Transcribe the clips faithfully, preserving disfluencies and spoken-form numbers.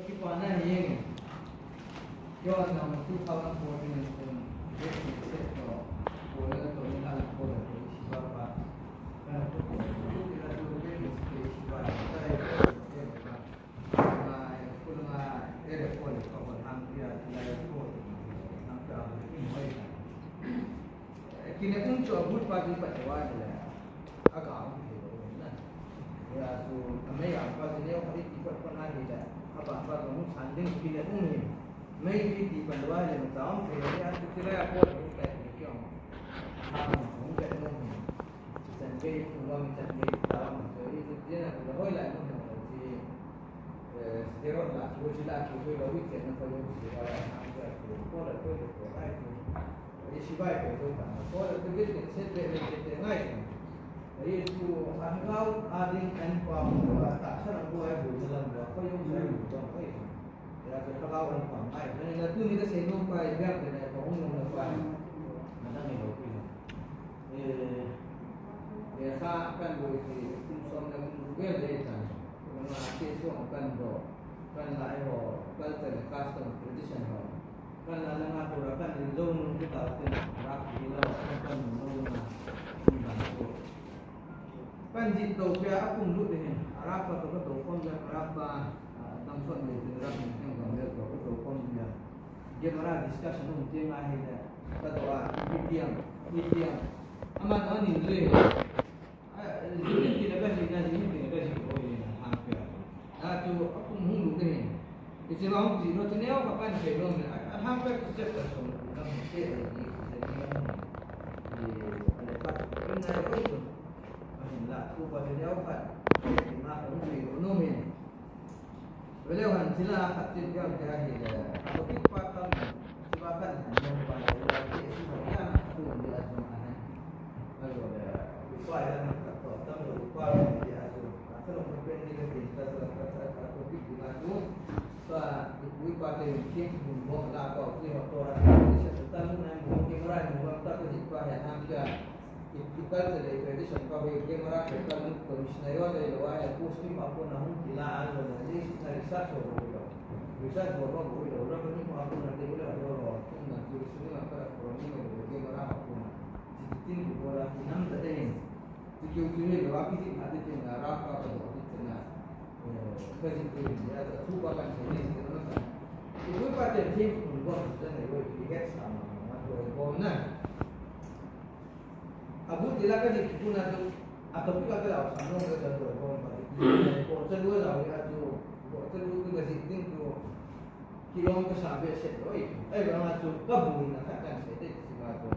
Kipana hi jeng. Keiho jong two thousand fourteen in chun, Great Reset toh, Paul toh, ni la la Paul toh, Yeshiva pa, kana toh, tu tila tu Great Reset Yeshiva, tai, tai, tai, tai, Paul nga, ere Paul, Paul, hang pia, lai Paul, hang pia, hang pia. Kine um chu a good pa chu pat wa le. A ka um thei lou na. Ya chu a mei a pa chu neo khat i ti pat pat na hi le. A pa pa chu hung san ding kine um hi. Mei chu i ti pat wa le ma cha um thei le a chu ti le a ko le um pat ni kyo. Ha um chu um pat ni. Chan bei um wa mi chan bei ta um chu i ti na ko hoi lai um hi chi. Eh, steroid la, ko chi la, ko ko lo wi chen na ko lo chi la, na ko ko ko la ko ko ko ai ko. Ye shi bai ko ko ta. Ko la ko de de se de de de de ngai ko. Ye su a ngau a ding an pa mo wa ta sa na ko ai bu na lam wa ko yong sa yu ko ai ko. Ya ko ta ngau an pa ngai. Na na tu ni ka se no pa ya de na ko hung no pa. Na na ni lo ko. Eh, eh, sa kan bo ki kum som na kum vel de ta. Nanga te suang kan do, kan la ho, culture, custom, tradition ho. Kan la nanga tura kan rin zo nun kita tin, rak di lo, kan kan nun lo na, ni ban ko. Kan jin to pia a kum lut hin, a rak pa to ka to kom ja, a rak pa, ah, dam son le tin rak ni kan gam le to, ka to kom ja. Gemara discussion um ti ngai he le, ka to a, ni tiang, ni tiang. Ama no ni zui he. Ah, jing ti la ka jing na, jing ti la ka jing ko ni na hang pia. A chu a kum hung lu te hin. I chi ma hung ji lo te neo ka pan che lo ni. A, a hang pia chu chapter som na mo te ni, ni, ni, ni. Ni, a le pa chu ni na ko chu. A hin la chu pa te neo ka. Ni ma hung ji lo no mi. Vele han chila khat chin piang te ahi le, a topic pa tam, chiba kan han yong pa le, la te si ho ya, ku ni a jong a han. Ayo le, ku pa ya na ka to, tam lo ku pa le ni a jong. A ka lo ko pen ni le tin ta sa ka sa ka topic ni a jong. Pa, ku pa te kin kun bo la ko si ho to ra, ni sa ta lu na mo ki mara ni mo ta ko ji pa ya na kya. Ki, ki culture le tradition pa ve Gemara ke ka lut ko Mishnayot le lo a ya poskim a kona hung kila a lo na ni si na research ho lo. Research ho lo lo lo ni ko a kona de lo lo lo. Kum na chu su ni ma ka ko ni lo Gemara a kona. Ti ti tin ko la ki nam ta de. Ti ki u chu ni lo a ki ti na de tin na ra ka ko ti na. Eh, ka ji ti ni ya ta tu ba kan ni ni na ka. Ki bu pa te tin ko ko sa ne lo ki het sa ma ma ko ko na. A bu ti la ka ji ki puna chu, a topic a ka lau sam long ka ka doi bom pa ti. Ko cha lu lau ya chu, ko cha lu tu ka ji ting chu, ki long ka sa be se doi. Ai ba ma chu, ka bu ni na ka kan se de si ma chu.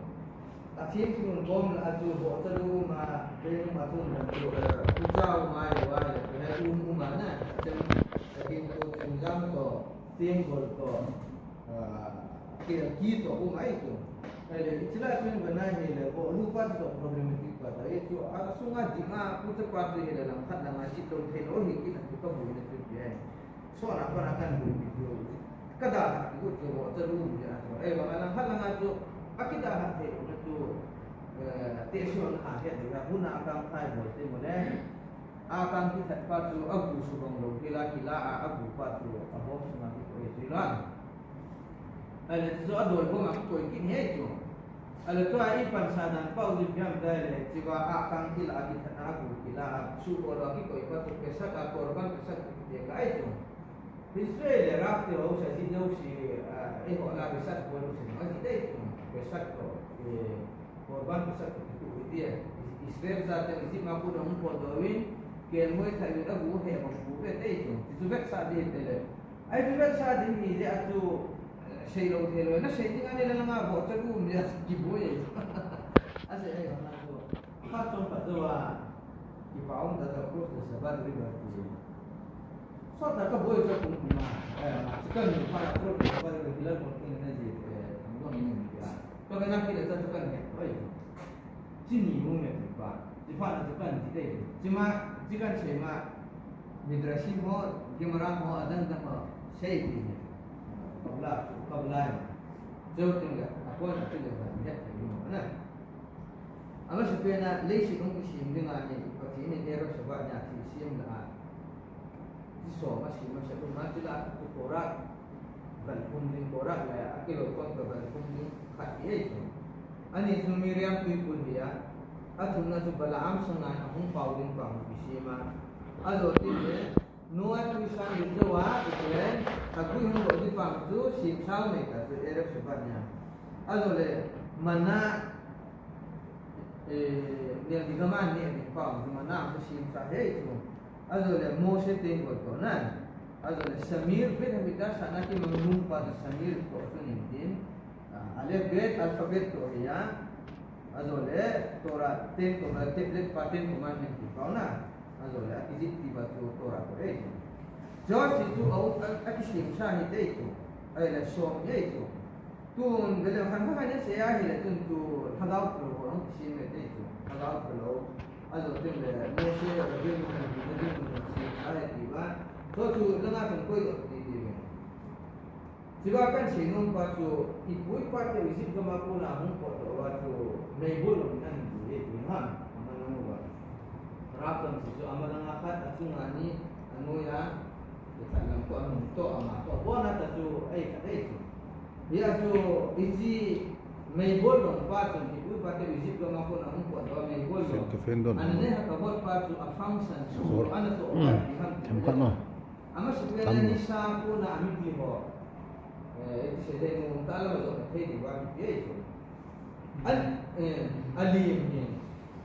A thim ki mun bom la chu, ko cha lu ma, be ma chu na chu, ku cha u ma ya wa ya, ku he u mu ma na, cha, cha kin ko chung jang ko, ting ko ko. Ah, ki, ki to um ai chu. Ai le, i chila chun ba na hi le, ko lu pa to problematic pa ta. Ai chu, a sunga ding a, pu cha pa chu hi le lang khat lang a chi to thei lo hi ki na chu ka bu na chu pi ai. So na pa na kan bu pi chu. Ka da ha ki chu ko cha lu mi a chu. Ai ba lang khat lang a chu, a ki da ha thei lo na chu. Eh, te so na ha he le, bu na ka thai bo te mo le. A kan ki that pa chu, a bu su bang lo, ki la, ki la a, a bu pa chu, a bo su ma ki ko e chu la. Ahile chu a doi bom a koi kit hi chu. Ahile tua i pansa dan pau jin piam dai le, chiva a kang kila a kithat na gu kila a chu ko lo a kikoi pa chu Pesach a korban Pesach kiti ka ai chu. Israel le Rav te ho sa ji deu si, a, eiho la research bol si ma ji dei chu. Pesach to, e, korban Pesach to tu hi dia. Israel jat te Egypt ma ko dong ko do win, kel moi thai win a gu he ma gu ve dei chu. Ti chu vek sa dei te le. Ai chu vek sa ding hi jeh a chu, eh, sei lo thei lo, na sei ding a ni le langa bo cha gu mi a ki bo ye. A sei ai na chu. Kha chom pa chu a, ki pa um ta cha cross the Sabbath river ti. So ta ka bo ye cha kum ma, eh, ma, cha kan ni pa cross the Sabbath river ti la ko ni na ji, eh, ang dong ni ni ya. Ka na ki le cha cha kan he, oi. Chi ni mu me ti pa. Chi pa na cha kan ji dei. Chi ma, chi kan sei ma. Midrashim ho, Gemara ho, adang dang ho, sei ti ni. Kabla, kabla. Cheu ting le, a point a ting le, ni het ni mo na. Ama se pe na, leiset hung kisim ding a ni, Pathen in Erev Shabbat ni a thi siam la a. Som a sim a sep ma chu la chu Korah kalphung ding, Korah le akilou kon kalphung ding khat hi ahi chu. Ani chu Miriam tuipul hi a, athumna chu Balaam sanga ahung pao ding pang hi sim a. Ajo teng le Noah tui sang ding jou a, Israel, thagui hung doh ding pang chu sim sao nei ta chu Erev Shevat nia. Ajo le manna, eh, nel ding gam a neh ding pang chu manna chu sim sa hi chu. Ajo le Mose teng gol toh na. Ajo le Shamir, Beit Hamikdash a ana kimang nung pa chu Shamir toh chu nin tin. Ah, Aleph Bet, alphabet toh hi a. Ajo le Torah ten toh, tablet pa Ten Commandment ti pao na. Ajo le akijih ti pa chu Torah toh hi chu. Josh hi chu a, a, akisem sa hi te chu. Ahile som hi chu. Tun vele khan khan asei ahile chun chu Lhagao Theng ho hung kisem le te chu. Lhagao Theng ho. Ajo teng le Mose, Rabbeinu Hanina ding mun sem sa hi ti va. Chu chu langa chun koi doh ti ti ve. Chuva kan seinom pa chu, ipu ipa te Egypt gam a kona hung potdoh uva chu, meibol lom in ahin bol e ti ham, aman lang uva. Rap lam chu chu aman lang a khat, achunga ni, anoi a, khat lam toh, anung toh, ama toh, abon a ta chu, ahi khat ahi chu. Hia chu, hiche meibol lom pa chu, ipu ipa te Egypt gam a kona hung potdoh uva meibol lom. Ananei hakavot pa chu, a function chu, ana toh pa ti ham ti ham. Amasapen a nisa kona amipi ho. Eh, iti sei le nomtah lama jotna thei diuva kipe ahi chu. An, eh, alim hi.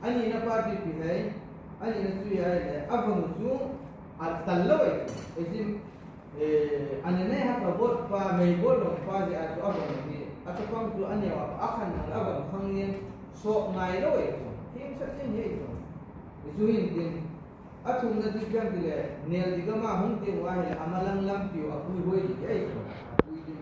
Anina pa chu ipi ham. Anina chu ahile, avanu chu atal lou ahi chu. Ijeh, eh, ananei hakavot pa, meibol lom pa jeh a chu avanu hi. Achapang chu aneo a, akhan nal avanu khang in, sop ngai lou ahi chu. Themsah jeng ahi chu. Hichu hin tin, Athumna chu ipi ham tile, nel ding gam a hung teng uva ahile, amalang lampi u apui hoi ding ahi chu, apui ding.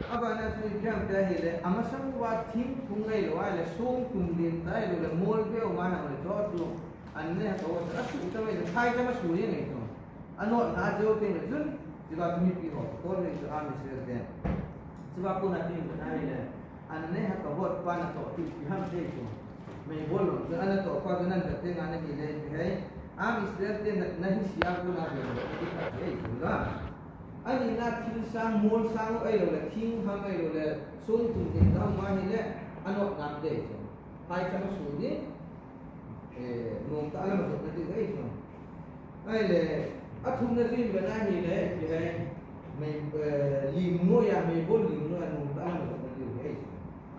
Abana chu ipi ham tia ahile, amasang uva thingphung ngailou ahile, song tum ding ta ahilou le, mol beu ma ahile, chu chu, ananei hakavot, asuh ta mai le, phaicham asuh jeng ahi chu. Anotna ajou teng le chun, chuva chu mipi ho, tol le chu Am Israel te. Chuva kona chu ipi ham tile, Ananei hakavot pa natoh chu ipi ham ti chu. Meibol lom chu anatoh pa chu nan vet teng a nahi le ipi ham. Am Israel te na, nahi sia kona ve le ipi ham ti chu la. Anina thil sang, mol sang ahilou le, thing ham ahilou le, song tum ding ham ahile, anotna te chu. Phaicham asuh ding. Eh, nomtah lama jotna diu ahi chu. Ahile, athumna chu ipi ham ahile, ipi ham, mei, eh, lim noiya, meibol lim noiya, nomtah lama jotna diu ahi chu.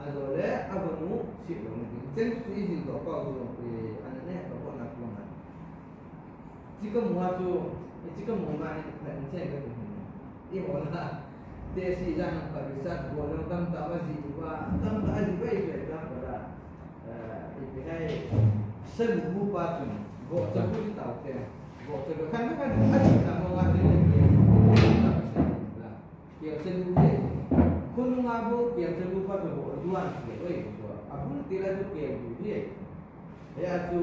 Ajole, avanu sep louna diu. Chen chu ijil doh pau chu, eh, ananei hakavot na kona. Chika mu a chu, eh, chika mu ma hi, phat in chen kati hin. Eiho la, tesi jan a pa research bol le tamtah ajih uva, tamtah ajih uva, example a. Eh, ipi ham, salu bu pa chun, vohcha bu chu taote, vohcha bu khan khan, a chu na mo nga te le, kel salu bu le, khonung a bu, kel salu pa chu voh duan kel, oi, chu, abul te la chu kel bu hi, hia chu,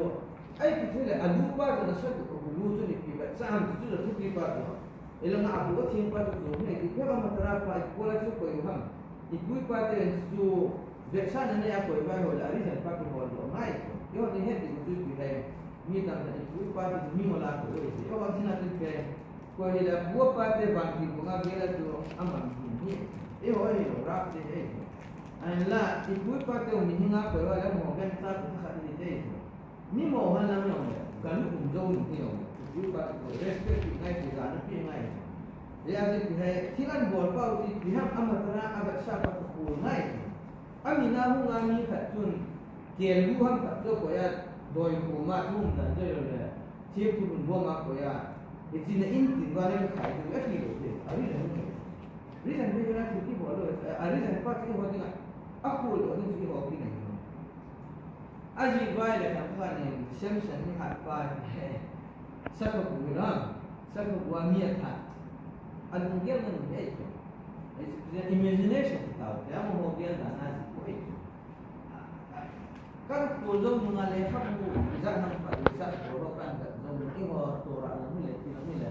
ahi ti chu le, alu pa chu na salu, alu chu ni pi ba, cha ham chu chu chu pi pa chu, Ilanga abu atheng pa chu chu, hei, ipi ham a matara pa, ipi kol a chu koi u ham. Ipu ipa te chu, vetsahna nei a koi uva ahile, a reason pa chu hol doh ngai chu. Eiho ni het ding chu ipi ham. Mi tamtah ipu ipa te chu mingol a koi u chu. Eiho a china chu ipi ham. Koi hile, apu apa te vantil bung a gel a chu, aman ding hi. Eiho ahilou, rap te hi. Ahinla, ipu ipa te u mihing a koi uva le, amaho gancha chu khat hi te chu. Mimo hon lam jong le, galut um jou nu hi jong le, ipu ipa te respect pi ngai, kijana pi ngai. Hijeh a chu ipi ham, thil ahin bol pau chu ipi ham, amatara, avetsah pa chu khol ngai. Amin a hung a mi khat chun, kel lu ham khat chu koi a, doi khom a thu um dan chu jong le, thil thu hun bom a koi a, hiche na in tin uva na kikhai diu, ahi lou te, a reason hi. Reason hi na thil kibol lou, a reason pa chu eiho dinga, akhol doh ding chu eiho kinei. Ajih uva ahile khan khan in Samson ni hat pa hi, sakhabu la, sakhabu a mi athat. Alunggel na nung ahi chu. Imagination ti tau, te amaho gel dan a jih u ahi chu. Kan khol jou nunga lekhabu, ijat ham khat, ijat bol ho kan vet jou nung, eiho Torah lang hile, ti lang hile.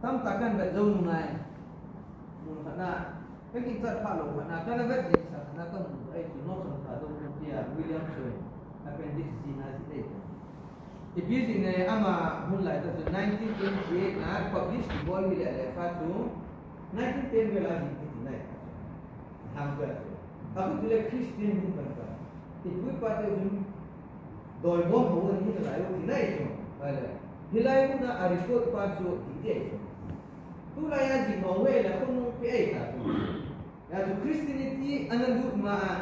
Tamtah kan vet jou nunga, mun khat na, Ka kichat phat lou khat na, kana vet jing sa khat na kamu ahi chu, Northern Thadou Movie a Williamson, Appendix G na jih ahi chu. Ipi jeh inem ama hun lai tah chu nineteen twenty-eight na publish kibol hile lekha chu nineteen ten vel a jih ti nai. Hang ko chu. Akhu tile Christian hun kan ka. Ipu ipa te jun doi bom ho ni lai u ti nai chu. Hile. Hilai mun a report pa chu ti ti chu. Tulai a jih ho ve le khonung pi ai ta chu. Hijeh chun Christianity ana lut ma a,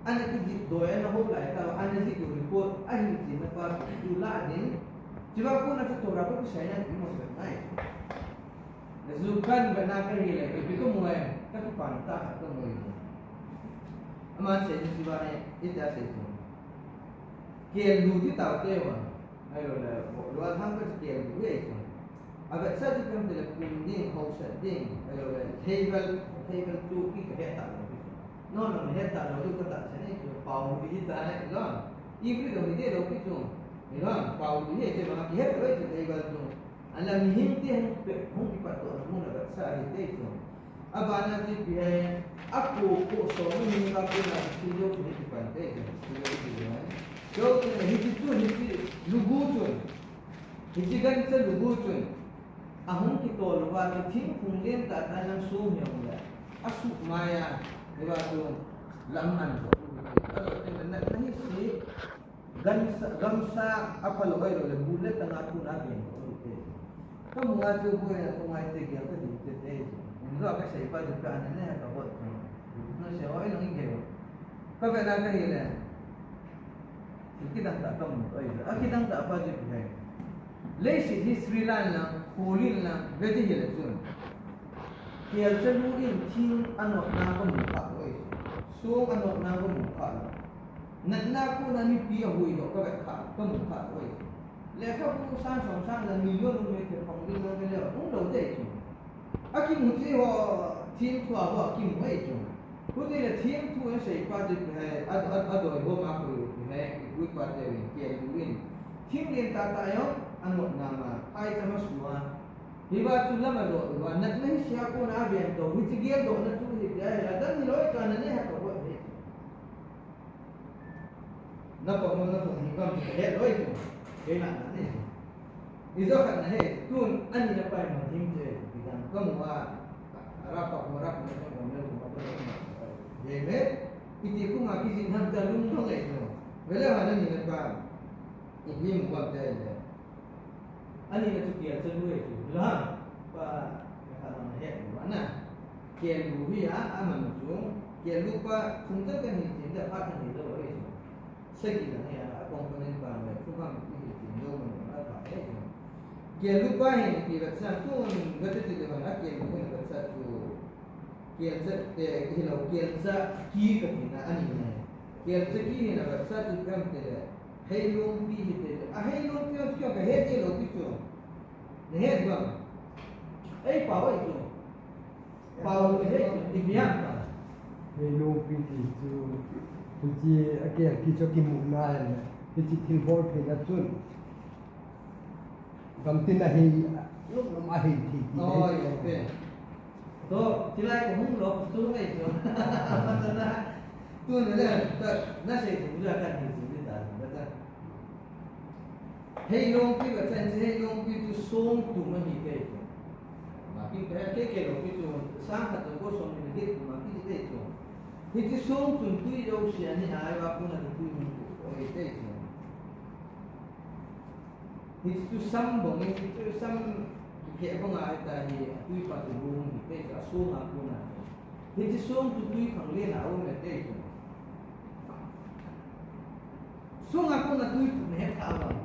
ana kijih doi, ana hou lai tah, ana jih u report, ahilchetna pa chu la ding. Chuva kona chu Torah toh kisai na ti mo sa nai. Ju kan ba na ka hile, ipi kamu e, kakipan tah khat kamu e. Aman sei chu chuva e, iti asei chu. Kel lu ti tau te va. Ahilou le, lual ham ka kel lu e chu. Avetsah chu ipi ham tile pum ding, hausat ding, ahilou le, theival, theival chu ki kahet talou pi chu. No, no, het talou chu katahsan e chu, pau lu hi ta e, lo. Ivri lo hi de lo pi chu. Lo, pau lu hi che ba kihet lo chu theival chu. Ala mihem te hung pe, hung kipat to na mun avetsah hi te chu. Abana chu ipi ham, ako ko so ni ka ko na chu lo chu kipan te chu. Chu lo chu lo. Chu chu hiche chu hiche lubu chu. Hiche gancha lubu chun, ahung kitol uva chu thingphung lentah tah in lang song hi ahung le, asuh mai a, hiva chu lam an jo. Ajo te na, na hi si, gansa, gamsa aphalou ahilou le, bu le tang a tun a ven jo te. Kamu a chu boi a chu ngai te gel ka ding te te. Injo kasei pa chu ka ne ne ka bot. Na se oi lang i gel. Ka ve na ka hile. Kidang tah kamu, oi, akidang tah pa chu ipi ham. Leiset history lan lang, kholin lang, ve ti hile chun. Kelcha lu in thing anotna kamu kha lou. Song anotna kamu kha lou. Natna kona mipi ahuhdoh ka ve kha, kamu kha lou. Lekhabu sang song sang lang million um e te phong ding lang ve le, um lou te chu. Akimu chu ho, themthu a ho akimu e chu. Hiti le themthu asei pa chu ipi ham, a, a, adoi bom a koi u ipi ham, ipu ipa te uvin, kel lu in. Thing lentah tah jong, anotna ma, phaicham asu a. Hiva chu lam ajo uva, natna hi sia kona aven to, hiche geldohna chu hiti ahi, adang hilou chu ana ne ha to ho hi. Na pom mo, na pom ni kam ti het loi tu. Kei na na ni. Ijo khat na he, tun ani na pai ma thim che, idan kamu a, ara pa ko ra ko na ko na ko na ko na. Ye me, iti kuma kijin ham ta lung dong e no. Vele ha na ni na pa. Ipi mu ba te le. Ani na chu kelcha lu e chu. La, pa, ka na het ba na. Kel lu hi a, aman chu. Kel lu pa, thum ta kan hin tin da pa kan hin lo e chu. Sagi lang hi a, a component pa le, thu ham ti hi ti lo man a pa e chu. Kel lu pa hin ti la sa tu, ga te ti le man a kel lu hin la sa chu. Kelcha, eh, hilou, kelcha ki ka ti na ani na. Kelcha ki hin la sa chu kam te le. Heilongpi hi te. A Heilongpi chu ka he ti lo ki chu. Na he ba. Ei pa oi chu. Pau hi chu, ipi ham ta. Heilongpi ti chu, hiche a kel ki chu kimu na le, hiche thil bol thei na chun. Gamtin a hei, lom lom a hei thei ti. Oh, okay. To, tilai ko hung lo, tu ngai chu. Tu na le, ta, na sei tu ja kan hi chu ta, ta. Heilongpi ba chan che, Heilongpi chu song tum ahi kei chu. Ma pi pe kei kei Longpi chu sang khat chu ko song ni dit ma pi kei chu. Hiche song chun tui jouse ani ai va puna chu tui mun ko oi kei chu. Hiche chu sam bong, hiche chu sam kikeh bong a ta hi, tui pa chu bong hi kei chu, a song a puna chu. Hiche song chu tui khang le na um e kei chu. Song a kona tui put na het kha a bang.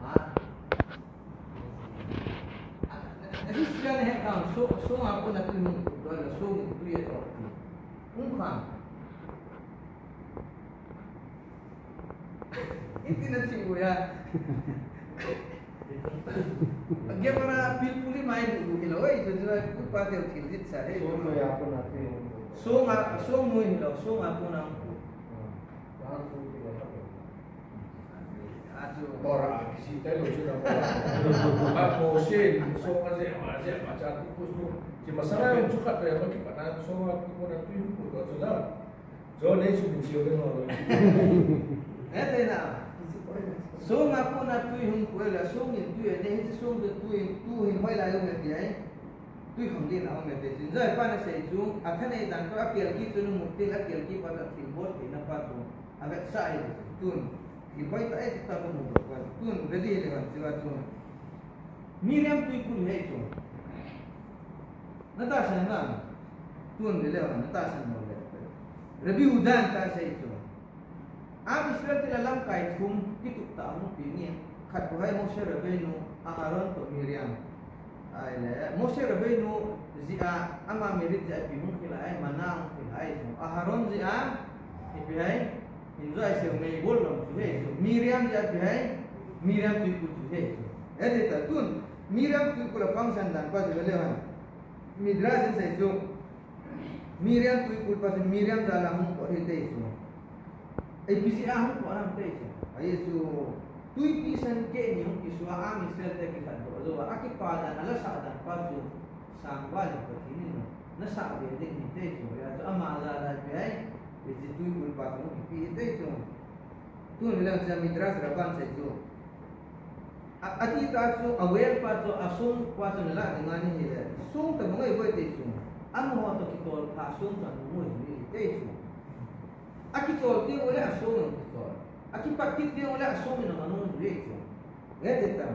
Ha? History a na het kha a bang, so, song a kona tui hung put, song in tui a chok ti. Hung kha. Iti na chi u ya. Gemara pilpuli mai bu bu hilo, oi, chu chu, ku pa teu thil dit sa, eh. Song noi a kona tui hung put. Song a, song noi hilo, song a kona hung put. Hmm. Torah a kisei tai lou chu na. A Moshe in song a jeh a, jeh a cha tu kus tu. Chi masala jong chu khat ve ma kipat na song a tu kona tui hung put chu la. Chu nei chu min chiu ve lou. Eh, te na. Song a kona tui hung pui le, song in tui ane, hiche song chu tui, tui hin hoi lai um e ti ai. Tui khang din a um e ti. Chin jai pa na sei chu, athanei dan ko akel ki chu nu mu til akel ki pa ta thil bol ti na pa chu. Avetsah e tun. Thil boi ta e ta ko mu ko tun. Ready le han chu a chu. Miriam tuikul hi chu. Na tahsan ham? Tun le le han, na tahsan mo le. Rabbi Yehuda in ta sei chu. Am Israel te la lamkai thum kitup tah hung pi nge. Khat bou hi Moshe Rabbeinu, Aharon toh Miriam. Ahile, Moshe Rabbeinu jeh a, ama merit jeh a ipi hung kila ai, manna hung kila ai chu. Aharon jeh a, ipi ai, in jo ai seu mei bol lom chu hi chu. Miriam jeh a ipi ai, Miriam tuikul chu hi chu. Eti ta tun, Miriam tuikul a function dan pa chu le han. Midrash in sei chu. Miriam tuikul pa chu Miriam jal a hung pot hi ti chu. Ipi jeh a hung pot ham ti chu. Ahi chu tuipi san keh ni hung kisua a Am Israel te kilhat doh jou a, akipa dan, ala sah dan pa chu sangval in Pathen in na sah ve ding ahi ti chu. Hia chu ama jal a ipi ai, hiche tuikul pa chu hung kipe hi ti chu. Tun le chu Midrash Rabbah in sei chu. A, adih tah chu, avel pa chu, asong pa chu nala ding ahi le. Song tabang ahi boi ti chu. Amaho toh kitol pha song chu anom u ahi ti chu. Akichol teng ule asong jong kichol. Akipat kit teng ule asong jong anom u ahi chu. Nge ti ta.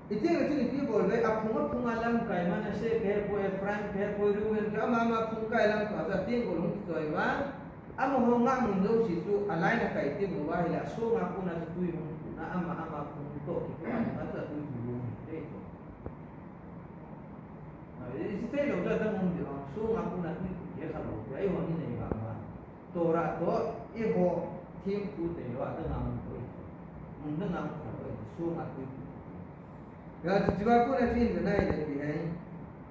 Iti nge chu ipi bol ve, aphung aphung a lamkai Manasseh phe poi, Ephraim phe poi, Reuben phe, ama ama phung kai lamkai chu ateng gol hung kichoi uva. Amaho ngah mun jouse chu a line a kai teng uva ahile, asong a kona chu tui hung puna, ama, ama phung toh kipuna chu atui chu lung hi ti chu. Iti tailou chu adang um ding, asong a kona tui pu kikha lou, eiho ni nei vang a. Torah toh, eiho thempu tailou, adang a um poi chu. Mun dang a um poi chu, asong a tui pu. Hia chu, chua kona chu in ve nai le ipi ham.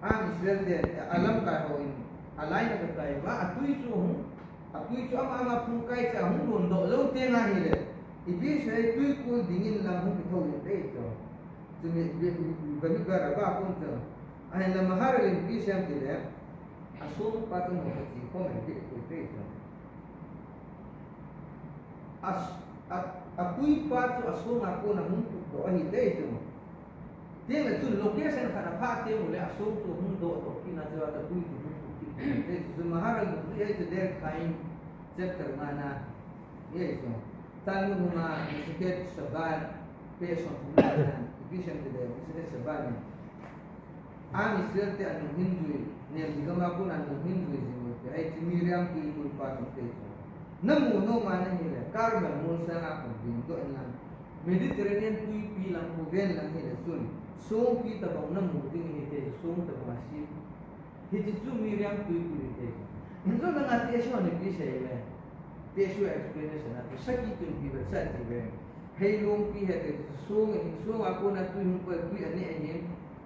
Am Israel te, a lamkai hon, a line a kakai uva, atui chu hung, atui chu ama ama phung kai chu ahung dondoh jou teng ahile. Ipi sei tuikul dingin lang hung kithou in ti chu. Chumi, bi, bi, bi, Bamidbar Rabbah a kon chu. Ahinla Maharal in ipi sei em tile. Asong pa chu hung kachi khom in ti, ti, ti chu. A, a, atui pa chu asong a kona hung tup doh ahi ti chu. Teng le chun location khat a phah teng ule asong chu hung doh doh kit na chu atui chu hung tup kit ti chu. Maharal in ti chu Derech Chaim chapter nga na. Ahi chu. Talmud hung a Masaket Shabbat page somthum le nga na. Ipi sei em tile Masaket Shabbat ni. Am Israel te anung hin jui, Negev gam a kon anung hin jui jing u te, hiche Miriam tuikul pa chu ti chu. Namu nom a nahile, Carmel molsang a kon veng doh in lang, Mediterranean tuipi lang khu ven lang hile chun, songpi tabang namu ding ahi ti chu, song tabang a si. Hiche chu Miriam tuikul ahi ti chu. Hinjong langa ti a si hon ipi sei le. Ti a si explanation a chu, saki tun pi ba sa ti ve. Heilongpi ahi ti chu, song, song a kona tui hung pui, tui ane ahin.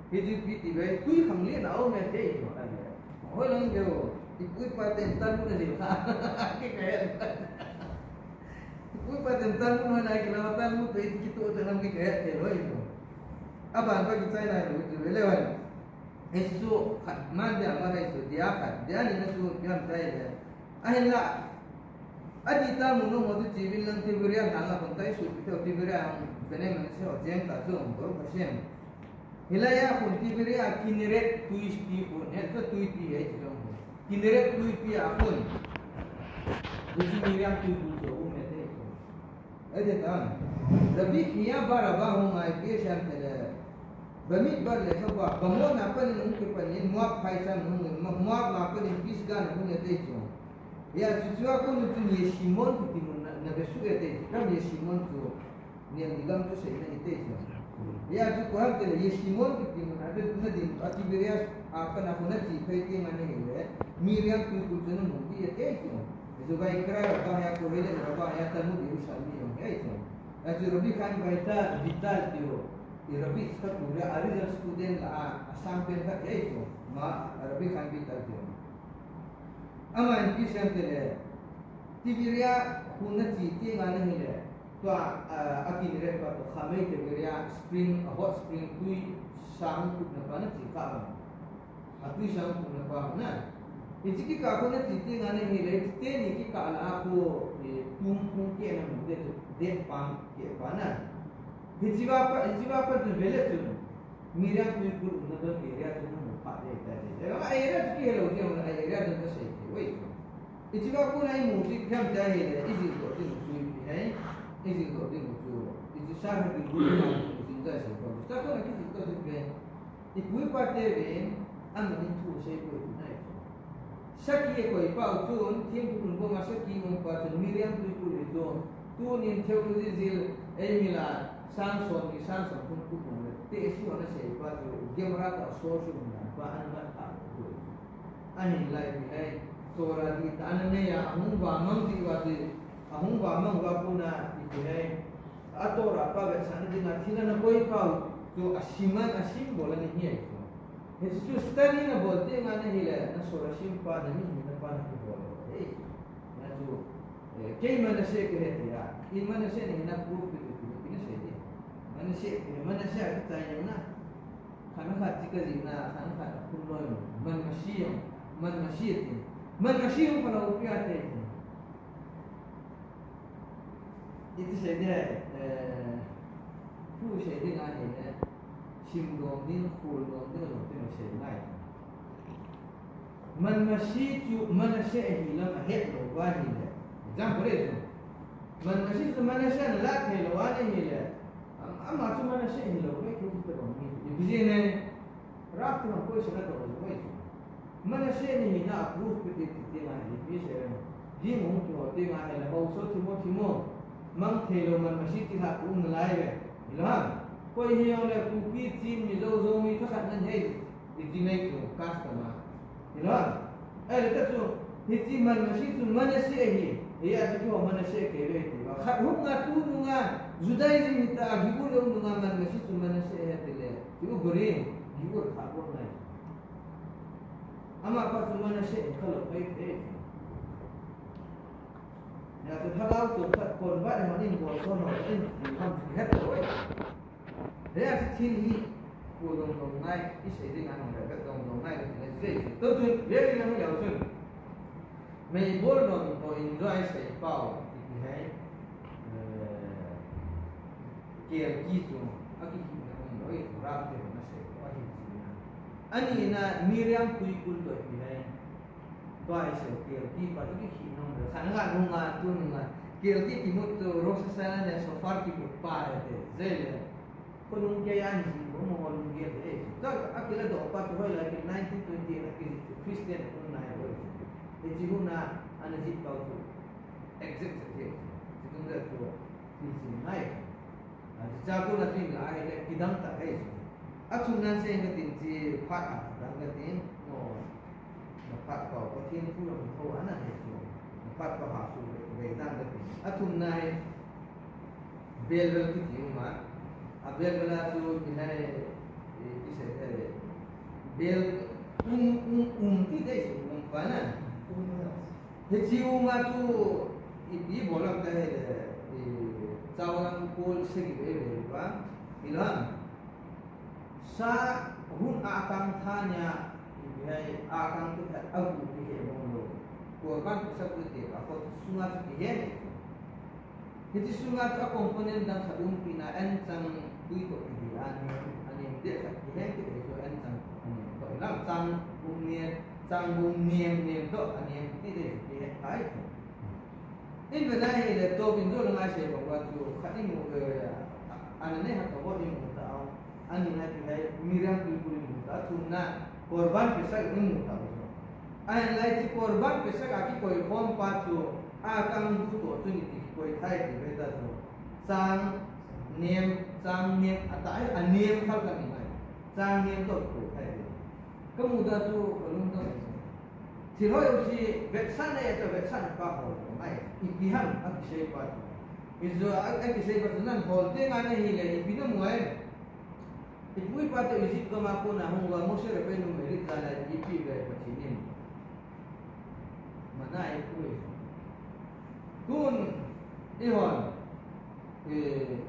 Hichu ipi ti ve, tui khang len a um e ti chu. Hoilang deu, ipu ipa ten Talmud a jil kha. Kei ka het. Ipu ipa ten Talmud hoi nai kila, Talmud te kitoh te lam kei ka het te loi chu. Aban pa kichai nai loi chu, le loi. Hichu khat, man dia ma hichu, dia khat, dia ni na chu, pian tai le. Ahinla, adih tah mun nom ho chu Tiberia lang, Tiberia lang a kon tai su, pi teu Tiberia hung, Bnei Menashe ho jeng ta chu, Baruch Hashem. Hilai a kon Tiberia Kinneret tuipi kon, he, chu tuipi he chu jong. Kinneret tuipi a kon. Hichu Miriam tuikul chu um e ti chu. Ati tan. Rabbi Chiya bar Abba hung a ipi sei em tile. Bamidbar lekhabu a, Bamot na panin hung kipanin, Moab phaicham hung in, Mo-, Moab a panin Pisgah hung e ti chu. Hia chu chua kon chun Yeshimon kiti mun na, na vesuh e ti chu. Kam Yeshimon chu, Negev gam chu seina ahi ti chu. Hia chu koi ham tile Yeshimon kiti mun, ati na din, ati Tiberia a pat a kon ache phei teng ahile, Miriam tuikul chu namu ding ahi ti chu. Chu Vayikra Rabbah hia, Kohelet Rabbah hia, Talmud Yerushalmi jong hi ahi chu. Achu Rabbi Chaim Vital, Vital ti ho. I Rabbi Yitzchak Luria, Arizal student la a, asang pen khat hi ahi chu. Ma, Rabbi Chaim Vital ti ho. Aman ipi sei em tile, Tiberia hung na che teng ahile, tua, a, a Kinneret pa toh Chamei Tiberia spring, a hot spring, tui sang kutna pa na che kha am. Atui sang kutna pa na. Hiche kikah khu na che teng ahile, hiche teni kikah lah a khu, tum phung keh na mu de chu, de pang keh pa na. Hichiva pa, hichiva pa chu vele chu. Miriam tuikul umna don area chu na mu pha de ta de. Area chu kihe lou jeh a area don ta sei thei uve chu. Hichiva kona imu ji khem ta hile, ijil doh ding chu ipi ham. Ijil doh ding chu. Iji sa ha ding chu, ijil ja sei ko. Sa kona kijil doh ding ve. Ipu ipa te ven, amin in thu sei poi ti nai chu. Saki akoi pau chun, thempu lungkoma saki um pa chun, Miriam tuikul hi chu, tunin theology jil, eimi la, sang som ni, sang som thum kul nang le, te si hon asei pa chu, Gemara toh source um dan pa, ana mat pha chu. Ahinla ipi ham, Torah dih tah ana nei a, ahung vamang diu va ti, ahung vamang uva kona ipi ham, a Torah pa vetsahna dinga thil ana koi pau chu asim a, asim bol ana hi ahi chu. Hichu study na bol teng a na hile, na source asim pa, na mihina pa na kibol lou ahi chu. Na chu, eh, kei Manasseh kahi tia, in Manasseh na hina proof kiti kiti na sei di. Manasseh, Manasseh a kichai jeng na. Khat khat chi kajih na, khat khat a phun loi mo. Man Masi jong, Man Masi tin. Man Masi jong phalou pi ate tin. Iti sei di, eh, thu sei ding ahile, sim dom ding, khol dom ding, dom ding sei ngai. Man Masi chu Manasseh ahi lam ahet lou va ahile. Example chu. Man Masi chu Manasseh ana la thei lou va ahile. Am-, ama chu Manasseh ahi lou ve, kei chu tabang mi chu. Ipi jeh ham, Rav te hon question adoh jing uve chu. Manasseh na hina a proof kiti kiti ngai, ipi sei uve. Jing hung kiho teng ahile, haosa thim o thim o. Mang thei lou Man Masi ti lha um nalai ve. Hilou ham. Koi hijongle Kuki, Chin, Mizo, Zomi thakhat nan hei. Iti nei chu custom a. Hilou ham. Ahile ta chu, hiche Man Masi chu Manasseh ahi. Hia chu keiho Manasseh kei ve ti uva. Khat hung a tu nunga, Judaism hita, Hebrew jong nunga Man Masi chu Manasseh ahi tile. Ti u Gorim, Hebrew tha bol nai. Ama pa chu Manasseh in khalou mai thei. Hia chu lhagao chu khat convert hon in bol son hon in, ham chu het lou. Hia chu thil hi, khu dong dong ngai, i sei ding a hung le, vet dong dong ngai, le sei chu. Tu chun, very long leu chun. Meibol lom toh enjoy sei pau, ipi ham, eh, kel ki chu, akikhihna um lou, i chu Rav te hon asei pau, ahi chu na. Ani na Miriam tuikul toh ipi ham. Tua isei kel ki pa chu kikhih nom le. Khat khat nunga, tu nunga. Kel ki kimut chu Rosh Hashanah le Shofar kimut pa le te. Jeh le. Khonung kei a ana jih u mo ho lunggel te. Tua akila doh pa chu hoilai kil nineteen twenty-eight a kijih chu Christian a um nai ho chu. Hiche hun a ana jih pau chu. Exact jeh chu. Chutung jeh chu. Thil jih ngai chu. A, chuche kona chu in la ahile, kidang tah ahi chu. Athumna sei katin chu phat a, dang katin, no, na phat pa, Pathen thu lam tho ana ahi chu. Na phat pa ha su ve, ve dang katin. Athumna hi, belbel kiti um a. A belbel a chu, ki hai, eh, ki sei hai, bel, um, um, um, ti dei chu, um pa na. Hiche um a chu ipi bol ham ti ahile, eh, chao lam kol sagi bebe pa, hilou ham. Sa hun a kang tha nia, ipi hai a kang kithat a gu kihe bol lou. Korban Pesach kiti a kot sunga chu kihe. Hiche sunga chu a component dang khat um pi na, anchang tui toh kidih a nem, a nem deh khat kihe kit ahi chu anchang a nem toh. Hilou ham, chang bung nem, chang bung nem, nem toh a nem kiti deh chu kihe kha ahi chu. In ve na hile, to vin jo la ngai sei bang uva chu khat i mu, eh, a, ana nei ha ka vo i mu ta a. Ani na ipi hai, Miriam tuikul i mu ta, thumna, Korban Pesach i mu ta u chu. Ahinla hiche Korban Pesach a kikoi khom pa chu, a kang bu toh chun iti kikoi thei ti ve ta chu. Chang nem, chang nem, a ta, a nem khal ka ni mai. Chang nem toh kikoi thei ti. Ka mu ta chu, ka lung ta. Thil ho jouse, vetsahna e chu, vetsahna pa ho, mai. Ipi ham, akisei pa chu. Ijo, a, akisei pa chu, nan hol teng a na hile, ipi na mu ai. Ipu ipa te Egypt gam a kona hung uva Moshe Rabbeinu Merit jal a ipi ve Pathen in. Mana ipu e. Tun ihon, eh,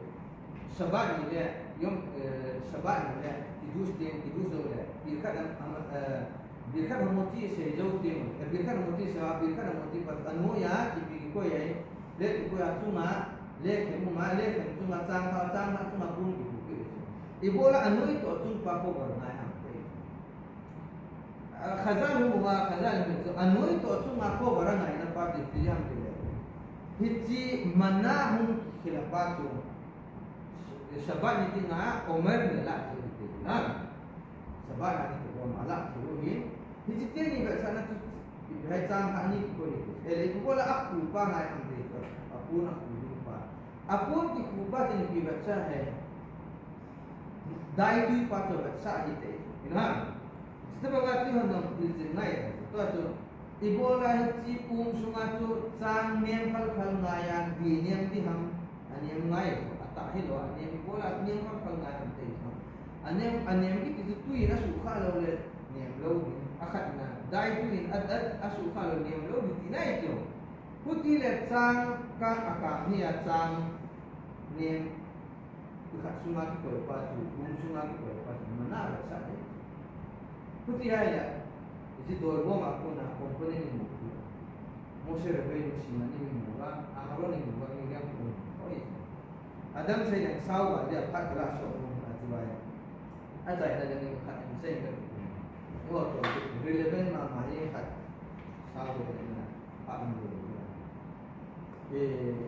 Shabbat ni le, Yom, eh, Shabbat ni le, Kiddush teng, Kiddush jou le, Birkat Ham-, Ham-, eh, Birkat Hamotzi sei jou teng, eh, Birkat Hamotzi sei, Birkat Hamotzi pat anoiya, ipi kikoi ai, Lekha kikoi a chunga, lekha mu ma, lekha chunga chang khat, chang khat chunga pon kikoi kit. Ibola anoi toh chung pa cover ngai ham te. Ah, Khazal hung uva, Khazal hung chu anoi toh chunga cover angaina pa ti ti ham ti le. Hiche manna hung khel a pa chu Shabbat ni dinga Omer ni la ti ti na. Shabbat ni ti ko ma la ti ru ni. Hiche teni vetsahna chu Ipi hai chang khat ni kikoi ni. Ele ipi bola akhu pa ngai ham te chu. Apon akhu ding pa. Apon kikhu pa chu ipi vetsah hai. Daitui pa chu vetsah hi te chu. Ina. Sita banga chu han nang pil chin ngai. Tua chu ibola hiche pum sunga chu chang nem phal phal ngai a di nem di ham. Anem ngai chu. Atah hilou a nem ibola nem phal phal ngai ham te chu. Anem, anem kiti chu tui in asukha lou le nem lou ding. Akhatna, daitui in a, a, asukha lou nem lou ding ti nai chu. Hiti le chang khat akang hi a chang nem khat sunga kikoi pa chu, pum sunga kikoi pa chu, manna vetsah ding. Hiti hai le, hiche doibom a kona company ni mu chu. Moshe Rabbeinu Sinai ni mu a, Aharon ni mu a, Miriam ni mu a, oi. Adam sei leng sao va dia phat la so mu a ti vai. Achaina leng ni khat in sei ka ti. Ni wa to relevant mama hi khat sao va dia phat mu. Eh,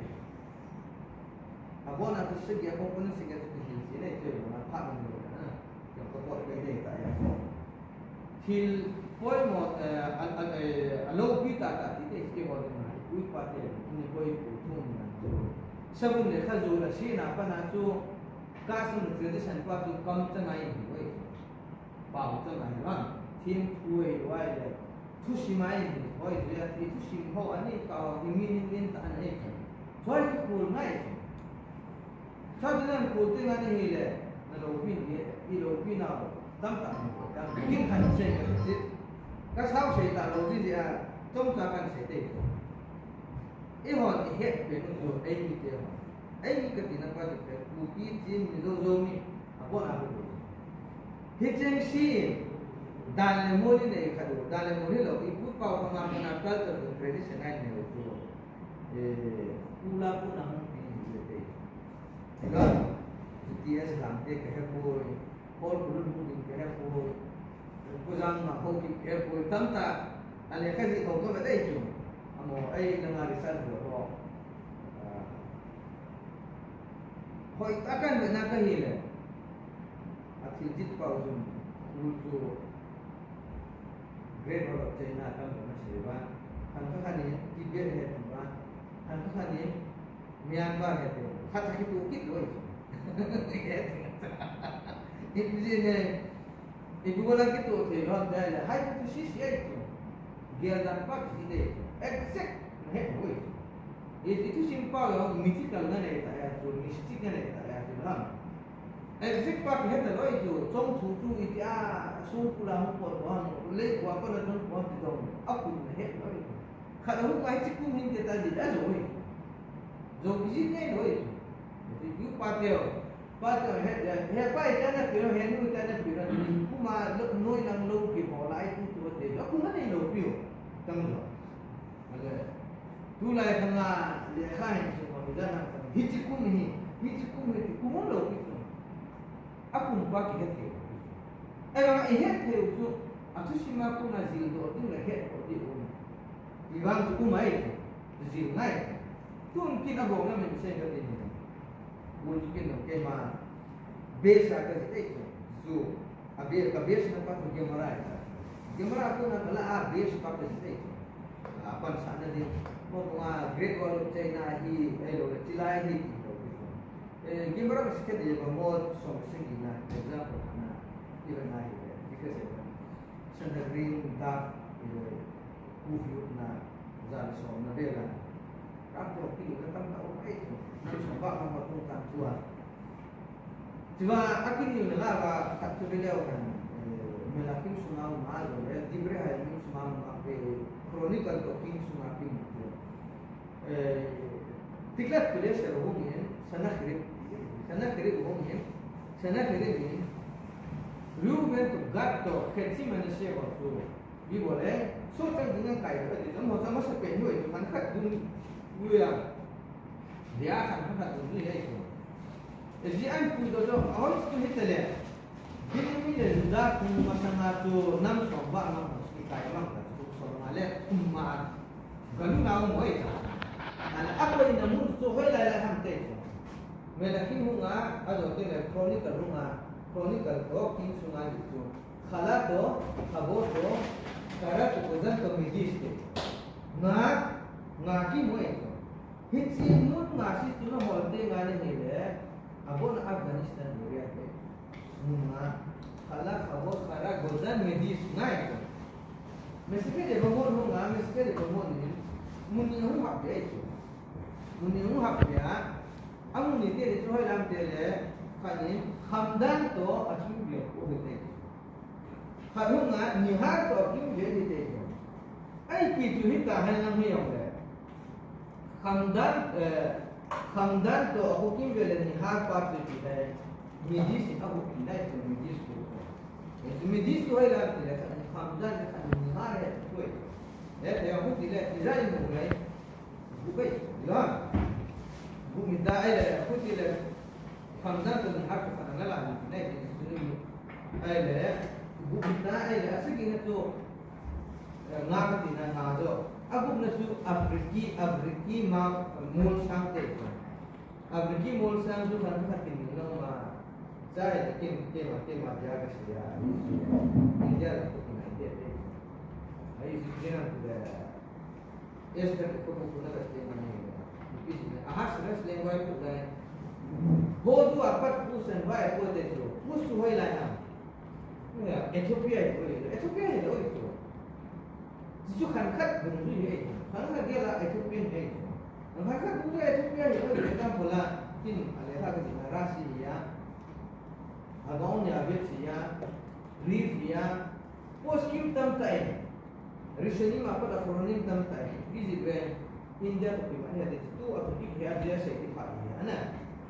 abona tu segi a company segi a tu hin si nei tu na phat mu na. Ka pot ka nei ta ya. Thil poimo, eh, a, a, eh, aloupi tahtah ti te iski ho ding ahi, ipu ipa te, ini hoi pu thum na chu. Sabun le khazu la sina pana chu, custom tradition pa chu kam chang ahi hoi. Pau chang ahi vang. Thim thu ahi loi le. Thusim ahi hoi, thusim ho ani ka ho, hi min min ta ani chu. Choi khul ngai chu. Chachun nang kul teng ani hile, na loupi ni, i loupi nau, tamtah ni, tamtah ni, kan sei ka ti. Ka sao sei ta lou ding jeh a, chomcha kan sei te. Eihon ihet pen u chu, eimi te hon. Eimi kati na pa chu pen, Kuki, Chin, Mizo, Zomi, abon a bol. Hicheng se, dan le mol inei khat u, dan le mol hilou, ipu ipa u khang a, culture, tradition a inei u chu. Eh, kula kona hung pi ni le te. Ga, T S Lamte kahe poi, Paul Kulun Budin kahe poi, Pu Jangma Haokip kahe poi, tamtah, ale kajih ho kave dei chu. Amo, ei langa research bol ho. Ah, hoitah a kan vena kahi le. Athil jih pau chun, khu chu, Great Wall of China tam na sei va. Khan kha khan in Tibet he tam va. Khan kha khan in Myanmar he tam. Khat khat kituh kit lou. Ipi jeh inem. Ipi bola kituh thei lou ham ti le. Hai tu si si ai chu. Gel dan pa si de chu. Exact na he lou chu. Itu simple lou, mythical na nei ta ya chu, mystic na nei ta ya chu ham. Exact pa kihe talou chu, chong thu chu itia, sung kula hung pot doh ham, lei kua kona chong pot ti dong, akum na he lou. Khat ahung ngai chi kum hin te ta di da jo hi. Jo ki ji nei lou. Ti yu pa teo. Pa teo he, he pa ita na piro, he nu ita na piro, ni kuma lo, noi nang lou ki ho lai tu tu te. Lo kuma nei lou pio. Tam jo. Ale, tulai khanga, lekha hin sung ma, mi jana khang, hichi kum hi, hichi kum hi, ti kum lou pi sung. Akum pa kihe thei. Ahivang a ihet thei u chu, athusim a kona jil doh ding le het doh ding um. Ti vang chu um ahi chu, jil ngai chu. Tun kin abol na min sei ka ti ni. Mun chu kin no keima, base a ka ji tei chu, ju. Abi, ka base na pa chu Gemara ahi. Gemara kona kala a base pa ka ji tei chu. A pan sa na din. Mo ko ma Great Wall of China hi, ahilou le, chilai hi ti lou. Eh, Gemara ka sikha de ba mo song segi na, example na, iba na hi, eh, dikha se ba. Sanhedrin da, eh, kufiut na, za le som na bela. Ka to pi na tam ta o ai so. Na so ba ka mo tong tang tua. Chuva, akini na la ba, khat chu be leo kan, eh, Melachim sunga um a jo le, Divrei Hayamim sunga um a, eh, Chronicle to Kings sunga pi mu chu. Eh, Tiglath-Pileser hung in, Sennacherib, Sennacherib hung in, Sennacherib in, Reuben to Gad to Khetzim Manasseh ho chu, bi bol e, so chang ding a kai ka ti, jong ho chang masa pen hoi, khan khat dun, uya. Dia khat khat tu ni le chu. Ezi an pu do do, ahoi chu hi tele. Bini mi le Juda kum masanga chu nam som ba ma ki kai mang ta chu som ma le kum ma. Galu na mo e ta. Ala a ko ina mun chu hoi lai lai ham te chu. Malachim hunga, ajo te le Chronicle hunga, Chronicle to Kings hunga hi chu. Khala to, Havo to, Kara to, Gozan to, Midis te. Nga, nga ki mo e chu. Hiche mun nga si chu na hol te nga ni hi le, abon Afghanistan area te. Mun nga, Khala, Havo, Kara, Gozan, Midis, nga e chu. Mesike de Bamon ho nga, Mesike de Bamon ni, mun ni hung hap de chu. Mun ni hung hap de a, amun ni te de chu hoi lam te le, khat ni, Hamdan to, Akim Bia ko he te chu. Khat hunga, Nihar to, Akim Bia he te chu. Ai ki chu hi ta han lang hi yong le. Hamdan, eh, Hamdan to, Akim Bia le Nihar pa chu ti hai. Midis in a hup in dai chu Midis ko. Eh, chu Midis ko hai la ti le khat ni Hamdan le khat ni Nihar he chu. Eh, te a hup ti le Israel mo le. Hup bai. Lo. Hup mi ta ai le hup ti le Hamdan to Nihar to khat na la ni dai chu ni. Ai le hup mi ta ai le a sigi na chu, eh, nga ka ti na nga jo. A hup na chu Afriki, Afriki ma mol sang te chu. Afriki mol sang chu khan khat kin nung ma. Chai le kin, kin ma, kin ma dia ka sia. India la ko kin ai dia te. Ai si kin am tu le. Esther ko ko ko na ka te ma ni. Ni pi ni. Ahasuerus le wai ko le. Ho tu apat ku sen wai ko te chu. Ku su hoi lai na. Ethiopia hi lo, Ethiopia hi lo chu. Chu khan khat dungjui hi. Khan khat dia la Ethiopia hi. Khan khat dungjui Ethiopia hi lo, example la, kin ale kha ka jina Rashi hi a. Abaonia Vetsya, Rif hi a. Poskim tam tai. Rishonim apat Achronim tam tai. Visit ve India to pi ma ni de tu a to pi hi a dia sei ti pha hi a na.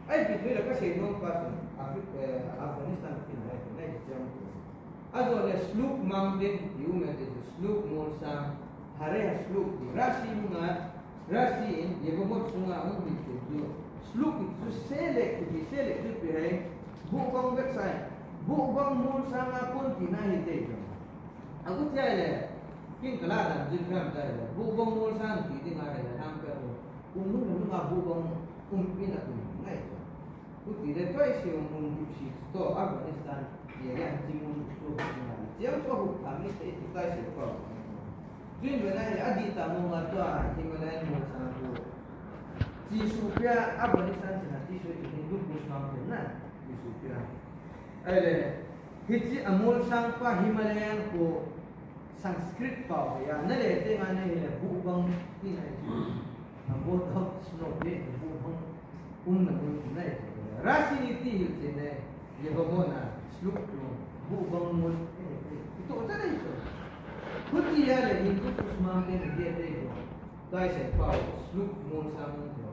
Ai pi tu la ka sei nom pa chun Afri-, eh, Afghanistan pi na hi na hi chiang tu. Ajo le Shlouk Mountain ti u me de Shlouk mol sang Hare Shlouk ti Rashi mu na Rashi in Yevamot sunga hung pi tu tu. Shlouk ti chu selek ti selek tu pi hai. Bu bang website. Bu bang mol sang a kon ti na hi te. Agu tia le, kin kala dan jin kram ta le, bu bang mol sang ti ding a le, ham pe ro. Kum nu nu a bu bang um pin a tum ngai to. Ku ti le toi si um um si to Afghanistan, ye ya ji mun to na. Jiang to hu kam ni te ti kai se ko. Jin be na le, a di ta mo ma to a, Himalayan mol sang ko. Ji su pia Afghanistan si na ji su ti Hindu Kush Mountain na, ji su pia. Ai le, Hiche a mol sang pa Himalayan ko Sanskrit pao hi a, na le te nga ne hi le bu bang ti na hi. A bu bang snow te bu bang um na mun na hi. Rashi ni ti hi che ne, ye ba mo na, Shlouk tu, bu bang mol, eh, eh, ito cha na hi to. Huti ya le Hindu Kush Mountain te te ko. Tai se pao, Shlouk mol sang ko.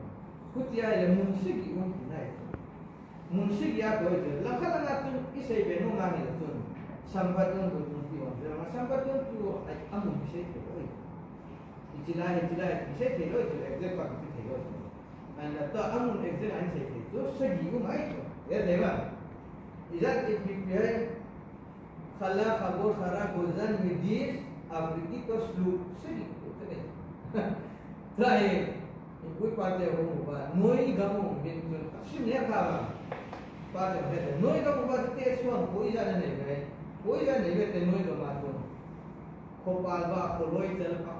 Huti ya le mun sagi um ti na hi. Mun sagi a koi chu, langkhat langa chun i sei ve nom a hi le chun, Sambat Yom Tov chun ti um, Sambat Yom chu a, a mun i sei thei loi. Hiche lai, hiche lai, i sei thei loi chu, exact pa i sei thei loi chu. Ahin la tua a mun exact a i sei thei chu, sagi um ahi chu. E thei ba? Ijat i pi pi hai, Khala, Khabor, Khara, Gozan, Midis, Afriki to Shlouk, sagi to sagi. Tua hi, i pu i pa te hung uva, noi gam hung min chun, sim ne kha ba. Pa te he te, noi gam uva te suan, koi ijat nei ve, koi ijat nei ve te noi gam a chun. Khopal ba, kholoi chal ba,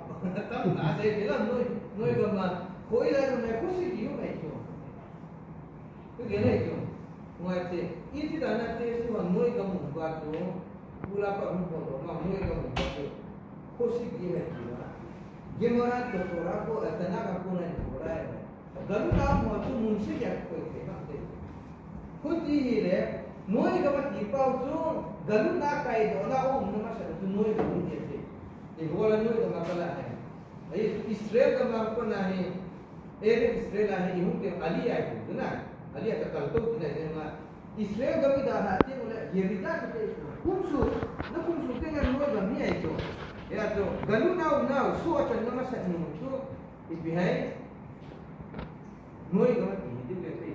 tam ta sei te la noi, noi gam a, koi ijat nei, kho sagi um ahi chu. Kho sagi nei chu. Ngai te, iti dan a te suan noi gam uva chu, Ula pa hung pon ma noi ka hung pa chu. Kho sagi hai ti la. Gemara to Torah ko, eh, Tanakh ko na ni ko la. Galu na mo chu mun sagi a koi thei ma te. Huti hi le, noi gam a ti pao chu, galu na kai do na um na masa chu noi gam a ti te. Ti ho la noi gam a ka la hai. Ahi Israel gam a ko na hi, Eretz Israel a hi i hung teng Aliyah i ti na. Aliyah ta kal to ti na, Israel gam i dalha teng u le, Yeridah ti te. Kum sung, na kum sung teng a noi gam hi ahi chu. Hia chu, galu nau nau, su a chan na masat nu chu, ipi hai. Noi gam a ti hi diu le te.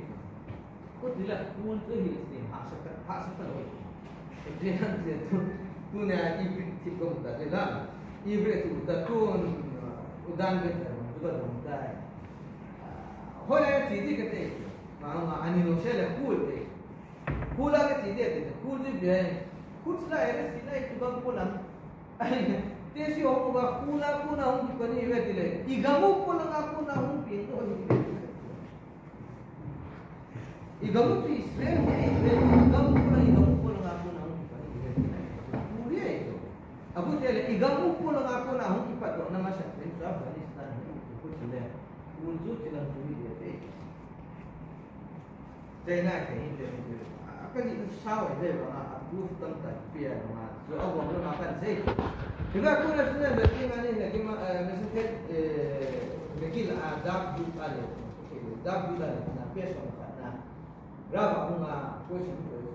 Ko ti la khul chu hi ti ha sa ta, ha sa ta loi. Ti na ti tu, tu na i bi ti ko ta ti la. I bi tu ta tu, u dan be ta, tu ta dong ta. Ho la ti ti ka te. Ma ma ani no se le khul te. Khul a ka ti te te. Khul ti be. Khul la e si na i tu gam ko lam. Ai, te si hong ba khul a ko na hong ki pani ve ti le. I gam ko na ko na hong pi ko ni. I gam chu Israel hi, Israel, i gam ko na, i gam ko na ko na hung kipat ni Israel. Uri ai chu. Abu te le, i gam ko na ko na hung kipat doh na masa, pen chu Afghanistan hi, ko chu le. Uri chu ti lang chu hi de te. China te hi te hi. A ka ni sao ai de ba, a bu tam ta pi a ma. Chu a bo na kan sei chu. Ti ba ko na su na de ti nga ni na ki ma, eh, na su te, eh, me ki la a da bu a le. Dap du dan na pe som khat na. Rava hung a question ko chu.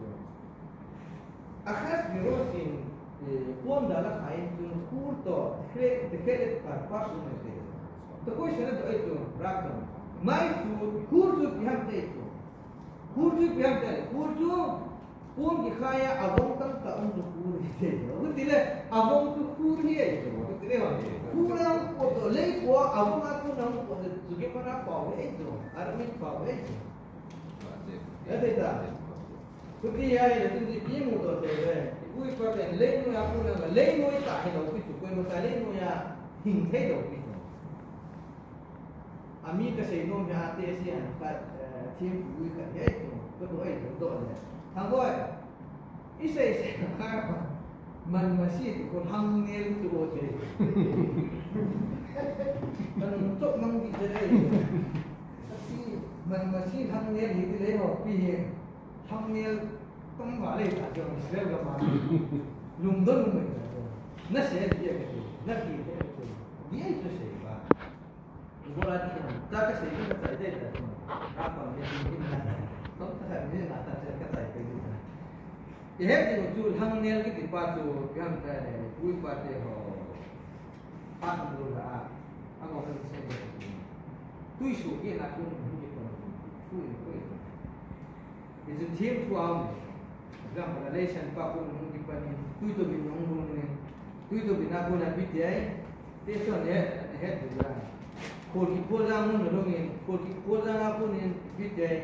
Ahasverosh in, eh, pon da la kha in chun khul toh, tikhe, tikhe le par pa su ne te. To question to ai chu, Rav to. Mai chu, khul chu pi ham te chu. Khul chu pi ham te, khul chu Khul kikhai a, avong tamtah um chu khul hi te. Hu ti le, avong chu khul hi ai chu. Hu ti le, khul a um ko to, lei ko, avong a ko na um ko to, chu ke pa na pau hi ai chu. Army pau hi ai chu. Ya te ta. Hu ti ya le, tu ti pi mu to te le. Ui pa te, lei noi a ko na, lei noi ta hi lo ki chu, ko mo ta lei noi a, hing thei lo ki chu. Ami ka sei nom hi a te si an khat, eh, thim ui khat hi ai chu, ka do ai chu do le. Thang boi. I sei sei kha man masi ti ko hang nel tu o te. Kan chok mang di te ai. Kasi man masi hang nel hi ti le ho pi hi. Hang nel tong va le ta jo Israel ka ma. Lung don lung mai ta jo. Na se ti ke ti. Na ki te ti. Di ai chu sei ba. Bora ti, ta ka sei ka chai dei ta. Ka pa me ni na. Tong ta ka ni na ta ka chai dei ta. I het ding chu hang nel kiti pa chu pian ta le, ui pa te ho. Pa tam lo la a. A ko kan sei dei. Tui su ki na ku ni ko. Tui ko. Hichu thim thu a um. Example, Galatian pa ko hung kipan in, tui to bin hung hung in, tui to bin a ko na pi ti ai, te so ne, he tu la. Khol ki khol jang hung hung in, khol ki khol jang a ko nin pi ti ai,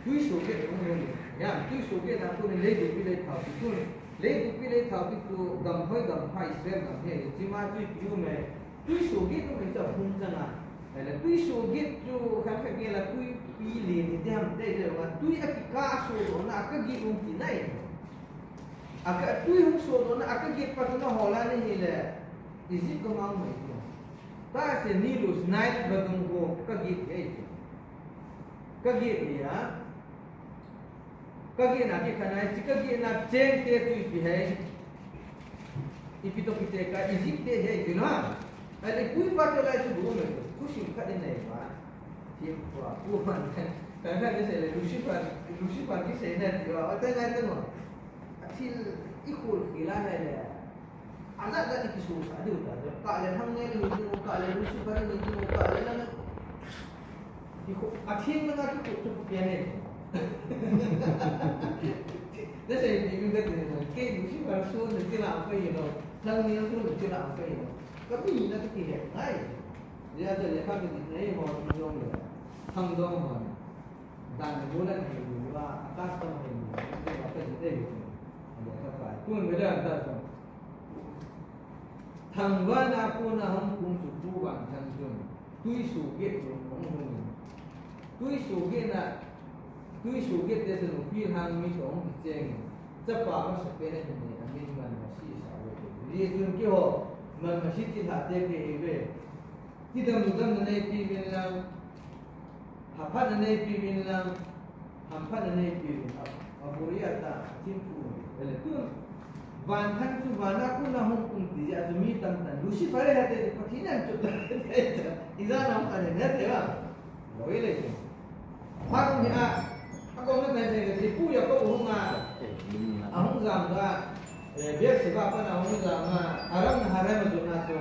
tui so ke hung hung in. Ya, tui so ke na ko nin lei tu pi lei thau pi tu, lei tu pi lei thau pi tu, gam hoi gam hai Israel gam he, chi ma tui pi u me, Tui so git tu mai cha hung chang a. Ai la tui so git chu kha kha ge la tui pi le ni diam te le wa tui a ki ka so do na ka git hung ti nai. A ka tui hung so do na a ka git pa tu na ho la ni hi le. Egypt ko ma mai tu. Ta se Nilus Nile ba dung ko ka git ai chu. Ka git ni a. Ka gihna kikhan a, hiche ka gihna cheng te chu ipi ham. Ipi toh kiti ka, Egypt te hi ti na. Ahile pu pa te lai chu bu me, thusim khat in nei ba. Thim pa, pu man. Ka na ke se le Lucifer, Lucifer ki se na ti ba. Ata lai ta no. Athil i khol khel a le. Ana la i kisu sa diu ta, ka le hang ne ni diu, ka le Lucifer ni diu, ka le na. Ki ko, a thim na ki ko tu pia ne. Na sei ni mi ka te na, ke Lucifer su ni ti la ko yi lo, hang ne su ni ti la ko yi lo. Ka mi na ki he, ai. Ya te le ka mi ni ne mo ni dong le. Hang dong mo. Dan ni mo na ni mo ba, a ka sta mo ni mo, ka ji te ni. Ka pa. Tun me da ta so. Thangvah a kona hung kum chu Pu Vanthang chun, tui so git chu hung hung in. Tui so git na, tui so git te chun upi lhang mi toh hung kicheng in. Chapa masapen ahi in, amin Manmasi sa uve. Hijeh chun keiho, Manmasi chilhah te kei hi uve. Tidam ludamna neipe uvin lang. Haphatna neipe uvin lang, hamphatna neipe uvin, a, a buri a ta, thim thu uvin. Vele tun, Vanthang chu vana kona hung kum ti jeh a chu mi tamtah in, Lucifer he te, Pathen in chu ta, ijat ham khat in he te ba. Lo e le chu. Phat ni a, a kong na tai se le, Pu Jacob hung a, a hung jam ga, eh, Beersheba pat a hung jam a, Aram Naharaim a jot na chu.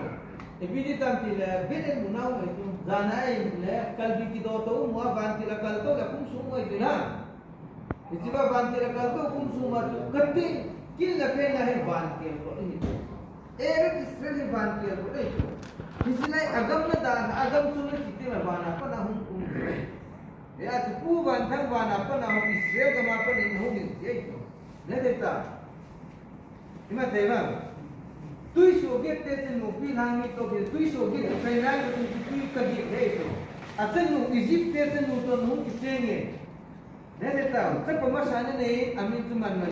Ipi ti tam ti le, bit en mu nau mai chu. Jana ei le, kalbi kido to mu a vantil a kal to le kum sung mai chu na. Hiche va vantil a kal to kum sung ma chu. Kati, kin la pen la hi vantil ko ni. Eretz Israel hi vantil ko ni chu. Hiche lai agam na dan, agam chu na kiti na vana pa na hung kum. Ya chu pu van thang vana pa na hung Israel gam a pa ni hung ni chu. Ne de ta. Ima thei vang. Tui soh get te chun nupi lhang ni toh, tui soh get te chun tui ka get thei so. Achanu Egypt te chanu toh nahung kicheng e. Nete tao, chapa masa nanei, amin chu man man.